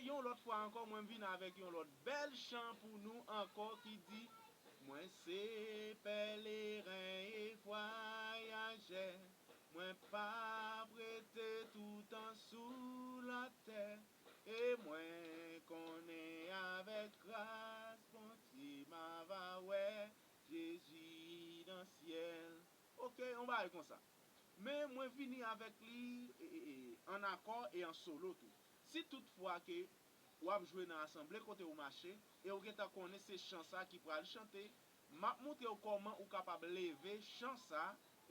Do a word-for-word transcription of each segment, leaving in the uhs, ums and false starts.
Yon lòt fwa ankò, mwen vin avèk yon lòt bèl chan pou nou ankò ki di, mwen se pèleren e vwayajè, mwen p ap rete toutan sou latè, e mwen konnen avèk gras Bondye m a va wè Jezi nan syèl. Oke, yon bagay konsa. Men mwen vini avèk li e, e, e, an akò e an solo tou. Si toutfwa ke w ap jwe nan asanble kote w mache, e w gentan konnen se chan sa ki pral chante, m ap montre w kòman ou kapab leve chan sa,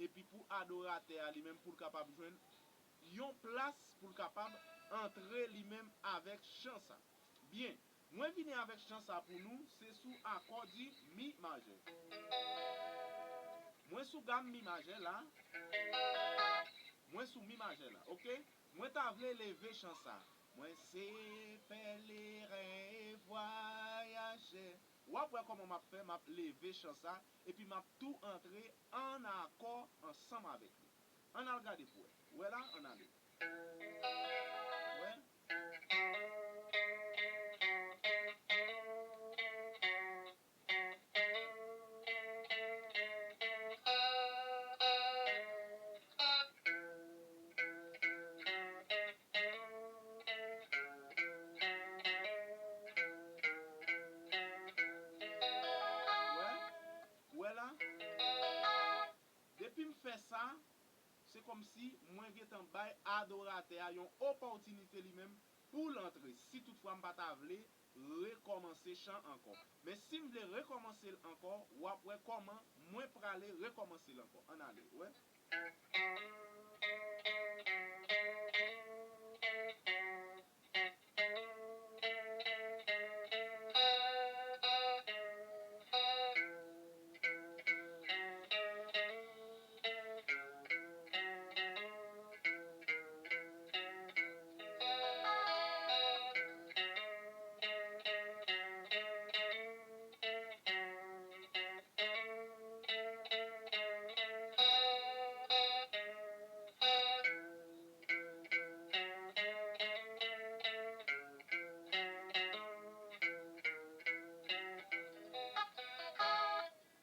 epi pou adoratè a li menm pou l kapab jwenn yon plas pou l kapab antre li menm avèk chan sa. Byen, mwen vini avèk chan sa pou nou, se sou akò di mi majè. Mwen sou gam mi majè la. Mwen sou mi majè la, oke? Mwen ta vle leve chan sa. Mwen se pèleren e vwayajè. W ap wè kòman m ap fè, m ap leve chan sa, epi m ap tou antre an akò ansanm avèk li. Ann al gade pou wè. Ou wè la? Ann ale. Ou wè? Ou wè? Ou wè la? Depi m fè sa, se kòmsi mwen gentan bay adoratè a yon opòtinite li menm pou l antre, si toutfwa m pa ta vle rekòmanse chan ankò. Men si m vle rekòmanse l ankò, w ap wè kòman mwen prale rekòmanse l ankò. Ann ale, ou wè.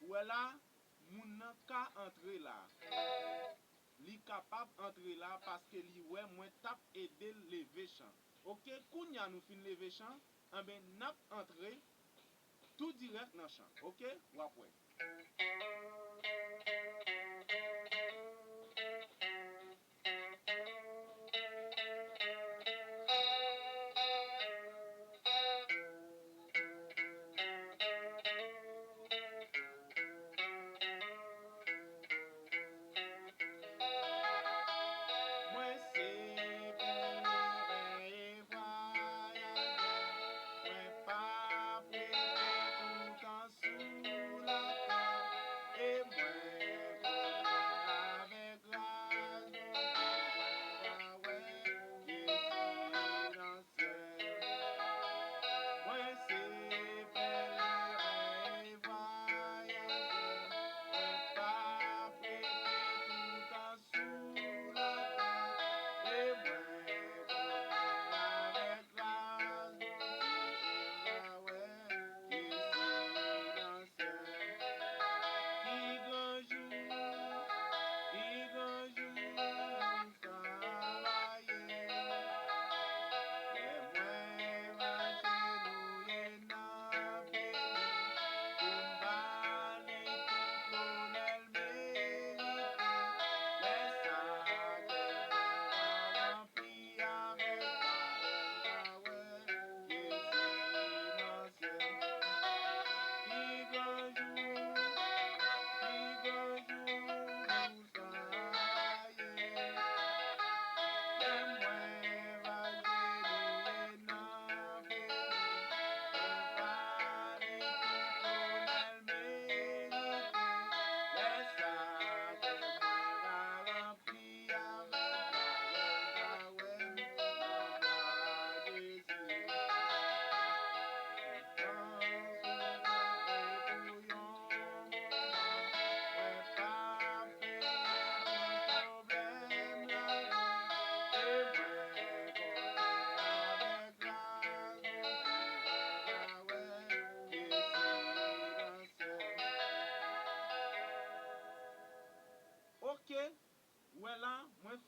Ou wè la, moun nan ka antre la. Li kapab antre la paske li wè mwen t ap ede l leve chan. Oke, kounye a nou fin leve chan, anben, n ap antre tou dirèk nan chan. Oke, w ap wè. Mwen se pèleren e vwayajè, mwen p ap rete toutan sou latè, e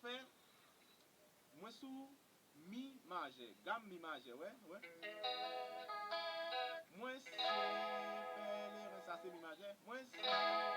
Mwen sou mi majè, gam mi majè, wè, wè. Mwen se pèlerin, sa se mi majè. Mwen se